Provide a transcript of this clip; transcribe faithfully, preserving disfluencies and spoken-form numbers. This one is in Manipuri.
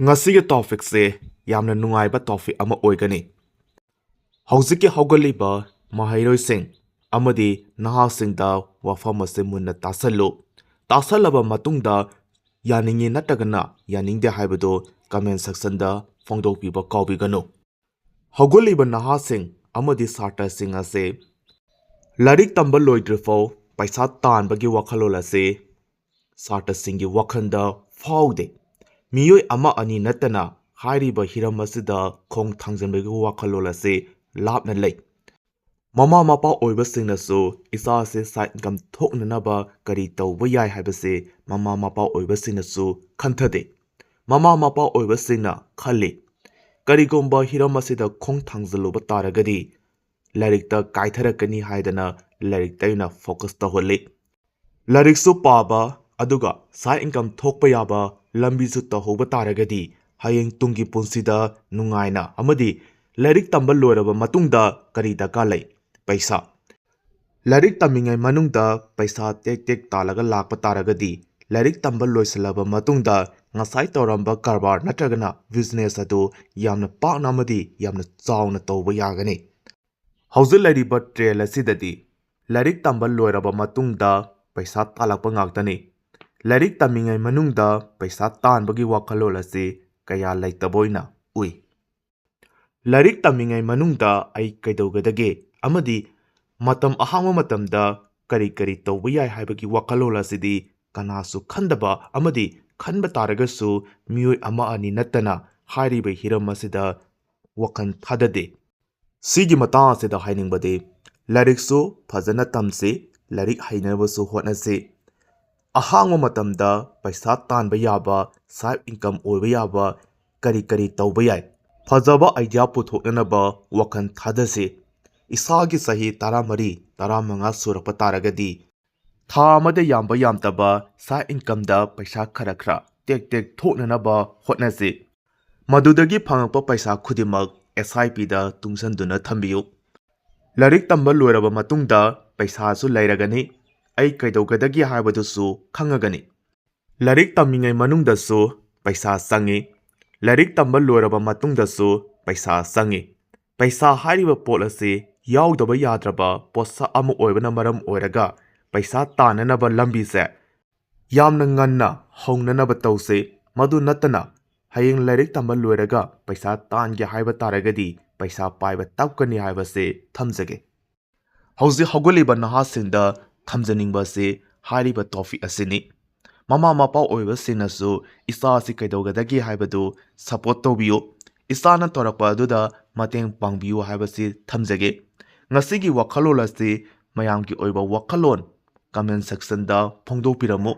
ꯉꯁꯤꯒꯤ ꯇꯣꯄꯤꯛꯁꯦ ꯌꯥꯝꯅ ꯅꯨꯡꯉꯥꯏꯕ ꯇꯣꯄꯤꯛ ꯑꯃ ꯑꯣꯏꯒꯅꯤ꯫ ꯍꯧꯖꯤꯛꯀꯤ ꯍꯧꯒꯠꯂꯤꯕ ꯃꯍꯩꯔꯣꯏꯁꯤꯡ ꯑꯃꯗꯤ ꯅꯍꯥꯁꯤꯡꯗ ꯋꯥꯐꯝ ꯑꯁꯤ ꯃꯨꯟꯅ ꯇꯥꯁꯜꯂꯨ꯫ ꯇꯥꯁꯜꯂꯕ ꯃꯇꯨꯡꯗ ꯌꯥꯅꯤꯡꯉꯤ ꯅꯠꯇ꯭ꯔꯒꯅ ꯌꯥꯅꯤꯡꯗꯦ ꯍꯥꯏꯕꯗꯨ ꯀꯃꯦꯟ ꯁꯦꯛꯁꯟꯗ ꯐꯣꯡꯗꯣꯛꯄꯤꯕ ꯀꯥꯎꯕꯤꯒꯅꯨ꯫ ꯍꯧꯒꯠꯂꯤꯕ ꯅꯍꯥꯁꯤꯡ ꯑꯃꯗꯤ ꯁꯥꯇ꯭ꯔꯁꯤꯡ ꯑꯁꯤ ꯂꯥꯏꯔꯤꯛ ꯇꯝꯕ ꯂꯣꯏꯗ꯭ꯔꯤꯐꯥꯎ ꯄꯩꯁꯥ ꯇꯥꯟꯕꯒꯤ ꯋꯥꯈꯜꯂꯣꯟ ꯑꯁꯤ ꯁꯥꯇ꯭ꯔꯁꯤꯡꯒꯤ ꯋꯥꯈꯜꯗ ꯐꯥꯎꯗꯦ꯫ ꯃꯤꯑꯣꯏ ꯑꯃ ꯑꯅꯤ ꯅꯠꯇꯅ ꯍꯥꯏꯔꯤꯕ ꯍꯤꯔꯝ ꯑꯁꯤꯗ ꯈꯣꯡ ꯊꯥꯡꯖꯤꯟꯕꯒꯤ ꯋꯥꯈꯜꯂꯣꯟ ꯑꯁꯤ ꯂꯥꯞꯅ ꯂꯩ꯫ ꯃꯃꯥ ꯃꯄꯥ ꯑꯣꯏꯕꯁꯤꯡꯅꯁꯨ ꯏꯆꯥ ꯑꯁꯤ ꯁꯥꯏꯠ ꯏꯟꯀꯝ ꯊꯣꯛꯅꯅꯕ ꯀꯔꯤ ꯇꯧꯕ ꯌꯥꯏ ꯍꯥꯏꯕꯁꯤ ꯃꯃꯥ ꯃꯄꯥ ꯑꯣꯏꯕꯁꯤꯡꯅꯁꯨ ꯈꯟꯊꯗꯦ꯫ ꯃꯃꯥ ꯃꯄꯥ ꯑꯣꯏꯕꯁꯤꯡꯅ ꯈꯜꯂꯤ, ꯀꯔꯤꯒꯨꯝꯕ ꯍꯤꯔꯝ ꯑꯁꯤꯗ ꯈꯣꯡ ꯊꯥꯡꯖꯤꯜꯂꯨꯕ ꯇꯥꯔꯒꯗꯤ ꯂꯥꯏꯔꯤꯛꯇ ꯀꯥꯏꯊꯔꯛꯀꯅꯤ ꯍꯥꯏꯗꯅ ꯂꯥꯏꯔꯤꯛꯇ ꯑꯣꯏꯅ ꯐꯣꯀꯁ ꯇꯧꯍꯜꯂꯤ꯫ ꯂꯥꯏꯔꯤꯛꯁꯨ ꯄꯥꯕ, ꯑꯗꯨꯒ ꯁꯥꯏꯠ ꯏꯟꯀꯝ ꯊꯣꯛꯄ ꯌꯥꯕ ꯂꯝꯕꯤꯁꯨ ꯇꯧꯍꯧꯕ ꯇꯥꯔꯒꯗꯤ ꯍꯌꯦꯡ ꯇꯨꯡꯒꯤ ꯄꯨꯟꯁꯤꯗ ꯅꯨꯡꯉꯥꯏꯅ ꯑꯃꯗꯤ ꯂꯥꯏꯔꯤꯛ ꯇꯝꯕ ꯂꯣꯏꯔꯕ ꯃꯇꯨꯡꯗ ꯀꯔꯤ ꯗꯔꯀꯥꯔ ꯂꯩ? ꯄꯩꯁꯥ꯫ ꯂꯥꯏꯔꯤꯛ ꯇꯝꯃꯤꯉꯩ ꯃꯅꯨꯡꯗ ꯄꯩꯁꯥ ꯇꯦꯛ ꯇꯦꯛ ꯇꯥꯜꯂꯒ ꯂꯥꯛꯄ ꯇꯥꯔꯒꯗꯤ ꯂꯥꯏꯔꯤꯛ ꯇꯝꯕ ꯂꯣꯏꯁꯤꯜꯂꯕ ꯃꯇꯨꯡꯗ ꯉꯁꯥꯏ ꯇꯧꯔꯝꯕ ꯀꯔꯕꯥꯔ ꯅꯠꯇ꯭ꯔꯒꯅ ꯕꯤꯖꯤꯅꯦꯁ ꯑꯗꯨ ꯌꯥꯝꯅ ꯄꯥꯛꯅ ꯑꯃꯗꯤ ꯌꯥꯝꯅ ꯆꯥꯎꯅ ꯇꯧꯕ ꯌꯥꯒꯅꯤ꯫ ꯍꯧꯖꯤꯛ ꯂꯩꯔꯤꯕ ꯇ꯭ꯔꯦꯟ ꯑꯁꯤꯗꯗꯤ ꯂꯥꯏꯔꯤꯛ ꯇꯝꯕ ꯂꯣꯏꯔꯕ ꯃꯇꯨꯡꯗ ꯄꯩꯁꯥ ꯇꯥꯜꯂꯛꯄ ꯉꯥꯛꯇꯅꯤ꯫ ꯂꯥꯏꯔꯤꯛ ꯇꯝꯃꯤꯉꯩ ꯃꯅꯨꯡꯗ ꯄꯩꯁꯥ ꯇꯥꯟꯕꯒꯤ ꯋꯥꯈꯜꯂꯣꯟ ꯑꯁꯤ ꯀꯌꯥ ꯂꯩꯇꯕ ꯑꯣꯏꯅ ꯎꯏ꯫ ꯂꯥꯏꯔꯤꯛ ꯇꯝꯃꯤꯉꯩ ꯃꯅꯨꯡꯗ ꯑꯩ ꯀꯩꯗꯧꯒꯗꯒꯦ ꯑꯃꯗꯤ ꯃꯇꯝ ꯑꯍꯥꯡꯕ ꯃꯇꯝꯗ ꯀꯔꯤ ꯀꯔꯤ ꯇꯧꯕ ꯌꯥꯏ ꯍꯥꯏꯕꯒꯤ ꯋꯥꯈꯜꯂꯣꯟ ꯑꯁꯤꯗꯤ ꯀꯅꯥꯁꯨ ꯈꯟꯗꯕ ꯑꯃꯗꯤ ꯈꯟꯕ ꯇꯥꯔꯒꯁꯨ ꯃꯤꯑꯣꯏ ꯑꯃ ꯑꯅꯤ ꯅꯠꯇꯅ ꯍꯥꯏꯔꯤꯕ ꯍꯤꯔꯝ ꯑꯁꯤꯗ ꯋꯥꯈꯜ ꯊꯥꯗꯗꯦ꯫ ꯁꯤꯒꯤ ꯃꯇꯥꯡ ꯑꯁꯤꯗ ꯍꯥꯏꯅꯤꯡꯕꯗꯤ, ꯂꯥꯏꯔꯤꯛꯁꯨ ꯐꯖꯅ ꯇꯝꯁꯤ, ꯂꯥꯏꯔꯤꯛ ꯍꯩꯅꯕꯁꯨ ꯍꯣꯠꯅꯁꯤ꯫ ꯑꯍꯥꯡꯕ ꯃꯇꯝꯗ ꯄꯩꯁꯥ ꯇꯥꯟꯕ ꯌꯥꯕ, ꯁꯥꯏꯠ ꯏꯟꯀꯝ ꯑꯣꯏꯕ ꯌꯥꯕ ꯀꯔꯤ ꯀꯔꯤ ꯇꯧꯕ ꯌꯥꯏ? ꯐꯖꯕ ꯑꯥꯏꯗꯤꯌꯥ ꯄꯨꯊꯣꯛꯅꯅꯕ ꯋꯥꯈꯜ ꯊꯥꯗꯁꯤ꯫ ꯏꯁꯥꯒꯤ ꯆꯍꯤ ꯇꯔꯥꯃꯔꯤ, ꯇꯔꯥꯃꯉꯥ ꯁꯨꯔꯛꯄ ꯇꯥꯔꯒꯗꯤ ꯊꯥ ꯑꯃꯗ ꯌꯥꯝꯕ ꯌꯥꯝꯗꯕ ꯁꯥꯏꯠ ꯏꯟꯀꯝꯗ ꯄꯩꯁꯥ ꯈꯔ ꯈꯔ ꯇꯦꯛ ꯇꯦꯛ ꯊꯣꯛꯅꯅꯕ ꯍꯣꯠꯅꯁꯤ꯫ ꯃꯗꯨꯗꯒꯤ ꯐꯪꯉꯛꯄ ꯄꯩꯁꯥ ꯈꯨꯗꯤꯡꯃꯛ ꯑꯦꯁ ꯑꯥꯏ ꯄꯤꯗ ꯇꯨꯡꯁꯤꯟꯗꯨꯅ ꯊꯝꯕꯤꯌꯨ꯫ ꯂꯥꯏꯔꯤꯛ ꯇꯝꯕ ꯂꯣꯏꯔꯕ ꯃꯇꯨꯡꯗ ꯄꯩꯁꯥꯁꯨ ꯂꯩꯔꯒꯅꯤ, ꯑꯩ ꯀꯩꯗꯧꯒꯗꯒꯦ ꯍꯥꯏꯕꯗꯨꯁꯨ ꯈꯪꯉꯒꯅꯤ꯫ ꯂꯥꯏꯔꯤꯛ ꯇꯝꯃꯤꯉꯩ ꯃꯅꯨꯡꯗꯁꯨ ꯄꯩꯁꯥ ꯆꯪꯉꯤ꯫ ꯂꯥꯏꯔꯤꯛ ꯇꯝꯕ ꯂꯣꯏꯔꯕ ꯃꯇꯨꯡꯗꯁꯨ ꯄꯩꯁꯥ ꯆꯪꯉꯤ꯫ ꯄꯩꯁꯥ ꯍꯥꯏꯔꯤꯕ ꯄꯣꯠ ꯑꯁꯤ ꯌꯥꯎꯗꯕ ꯌꯥꯗ꯭ꯔꯕ ꯄꯣꯠꯁꯛ ꯑꯃ ꯑꯣꯏꯕꯅ ꯃꯔꯝ ꯑꯣꯏꯔꯒ, ꯄꯩꯁꯥ ꯇꯥꯟꯅꯅꯕ ꯂꯝꯕꯤꯁꯦ ꯌꯥꯝꯅ ꯉꯟꯅ ꯍꯧꯅꯅꯕ ꯇꯧꯁꯤ꯫ ꯃꯗꯨ ꯅꯠꯇꯅ, ꯍꯌꯦꯡ ꯂꯥꯏꯔꯤꯛ ꯇꯝꯕ ꯂꯣꯏꯔꯒ ꯄꯩꯁꯥ ꯇꯥꯟꯒꯦ ꯍꯥꯏꯕ ꯇꯥꯔꯒꯗꯤ, ꯄꯩꯁꯥ ꯄꯥꯏꯕ ꯇꯞꯀꯅꯤ ꯍꯥꯏꯕꯁꯤ ꯊꯝꯖꯒꯦ꯫ ꯍꯧꯖꯤꯛ ꯍꯧꯒꯠꯂꯤꯕ ꯅꯍꯥꯁꯤꯡꯗ ꯊꯝꯖꯅꯤꯡꯕ ꯑꯁꯤ ꯍꯥꯏꯔꯤꯕ topic ꯑꯁꯤꯅꯤ꯫ ꯃꯃꯥ ꯃꯄꯥ ꯑꯣꯏꯕꯁꯤꯡꯅꯁꯨ ꯏꯆꯥ ꯑꯁꯤ ꯀꯩꯗꯧꯒꯗꯒꯦ ꯍꯥꯏꯕꯗꯨ support ꯇꯧꯕꯤꯌꯨ꯫ ꯏꯆꯥꯅ ꯇꯧꯔꯛꯄ ꯑꯗꯨꯗ ꯃꯇꯦꯡ ꯄꯥꯡꯕꯤꯌꯨ ꯍꯥꯏꯕꯁꯤ ꯊꯝꯖꯒꯦ꯫ ꯉꯁꯤꯒꯤ ꯋꯥꯈꯜꯂꯣꯟ ꯑꯁꯤ ꯃꯌꯥꯝꯒꯤ ꯑꯣꯏꯕ ꯋꯥꯈꯜꯂꯣꯟ comment sectionꯗ ꯐꯣꯡꯗꯣꯛꯄꯤꯔꯝꯃꯨ꯫